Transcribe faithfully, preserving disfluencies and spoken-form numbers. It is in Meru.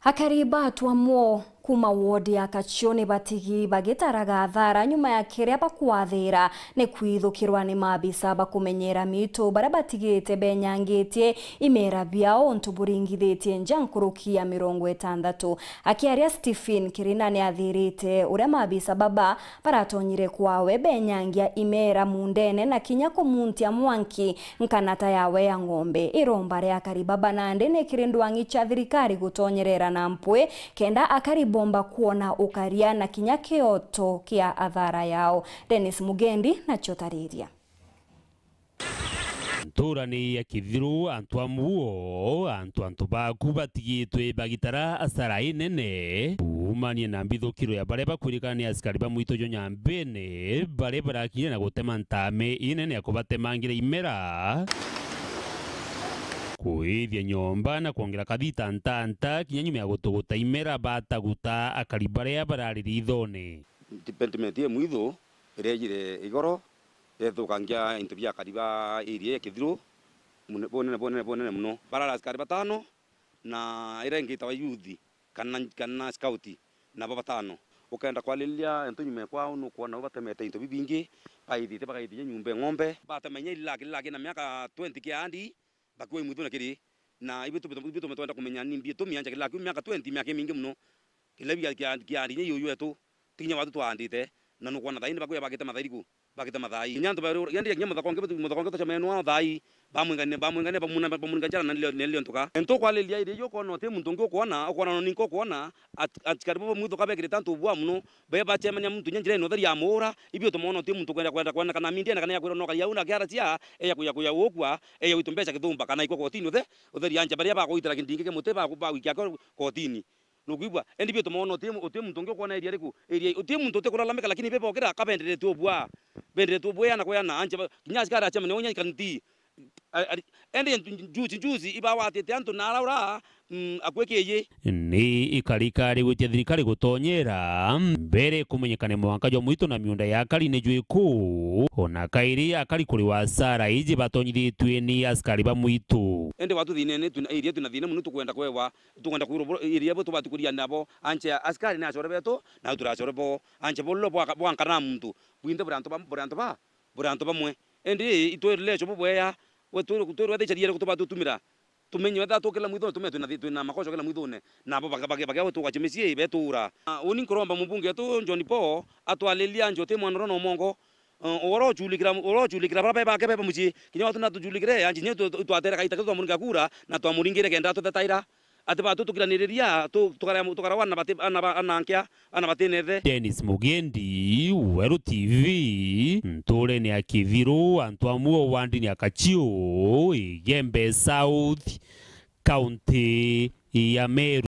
Akari ba Atwamwo kuma wodi ya Kachio ni batigi bagitaraga athara nyuma ya kiria bakwathira ni kwithukirwa ni maabisa ba kumenyera miitu baria batigite benyangitie imera biao untu buringithitie nja nkuruki ya mirongo itantatu. Akiaria, Stephen Kirina ni athirite uria maabisa baba baratonyire kwawe benyangia imera mundene na kinya kumuntia mwanki nkanata yawe ya ng'ombe. Iromba ria akari baba nandi ni kiri ndwang'i cia thirikari gutonyerera na mpwi kenda akari bomba kwona ukaria na kinya kioto kia athara yao. Dennis Mugendi nacio tariria. Nturani ya Kithiru, antu a muo, antu, antu baku batigitwe bagitara asara inene kuumania na mbithukiro ya baria bakwirikana ni asikari ba mwitu jo Nyambene, baria barakinya na gutema ntame inene ya kubatemangira imera, kuithia nyomba na kwongera kathita ntanta kinya nyuma ya gutuguta imera bataguta akari baria barari ithone. Department ya mwithu irejire igoro, yethukangia into bia akari ba area ya Kithiru mune-, bunene, bunene, bunene muno. Barara askari batano na iria ingi itawa youth kana, kana scout, nabo batano. Ukenda kwariria into nyuma kwao, nukwona nabo batemete into bibingi, baithite bagaithia nyumba ng'ombe. Batemenya ilaki, ilaki na miaka twenty kia andi, bakiwa imwithu na kiri. Na ithui tu-, ithui tume twenda kumenya ni mbi itumi anja kila kiu miaka twenty, miaka imingi muno. Kila bia kia, kia ndinya iuyu etu, ti kinya watu twaandite, na nukwona thaini bakuya bagite mathai riku, bagite mathai. Kinya antu bari, yandi kinya muthaka ungi, muthaka ungi tucemene nao thai, bamwingane, bamwingane, bamuna, bamuringa njara na nilio, nilio ntuka. Ntu kwariria iri yo kwona uti muntu ungi ukwona, ukwona no ninka ukwona, at-, atikari bo bamwithuka bekirite antu bwa muno, be bacemania muntu nya njira ino thari ya muura, ibio tumona uti muntu kwenda, kwenda, kwenda kana mindia na kana ya kwira no kaya una kiara cia, eya kuya, kuya ukwa, eya witu mbeca kithumba, kana ikwa kotini uthe, utheri anja baria bagwitira kindingi kia muti ba, ba wikia ko-, kotini. Nukwigua? Endi bio tumona uti, uti muntu ungi ukwona area riku, area, uti muntu uti kulalamika, lakini be bokira kabenderetwe ubwa, benderetwe ubwa na kuyana, anja ba, kinya askari acemania unya kanti, a-, ari-, endi njuzi, njuzi, ibawatite antu na araura, mm, akwekiyi. Ni ikarikari gwitia thirikari gutonyera mbere kumenyekane mwanka jwa mwitu na miunda ya akari ni jwiku, ona kairi akari kuriwa asara iji batonyithitue ni askari ba mwitu. Endi watu thinene, twina area, twina thina muno, tukwenda kwewa, tukwenda kwirwa bo-, area bo tubati kuria nabo, anja askari ni acore betu, na turacore bo, anja bolo bwa, bwa nkana muntu, bwinthe buri antu ba, buri antu ba, buri antu bamwe. Endi itwirire cho bubweya, we twirwe, twirwe thicha riere kutuba tutumira. Tumenye wetha tukila mwithone, tumenye twina thi-, twina makoco kila mwithone. Nabo bage-, bage-, bage tugache micii betura. Ah, uni nkuromba mubunge wetu John Paul atwalilia anjo ti mwana urona umongo. Uh, oro chulikira, oro chulikira bara bake beba mucii. Kinya watu natuchulikire, anji nyo tu-, tu-, twatere kaita kitu twamuringa kura, na twamuringire kenda tuthetaira. Ati batu tukiraniriria, tu-, tukara-, tukarawa na bati-, ana ba-, ana nkia, ana batinethe. Dennis Mugendi, Weru T V, nturene ya Kithiru, antu amwe wandini ya Kachiu, Igembe South, kaunti ya Meru.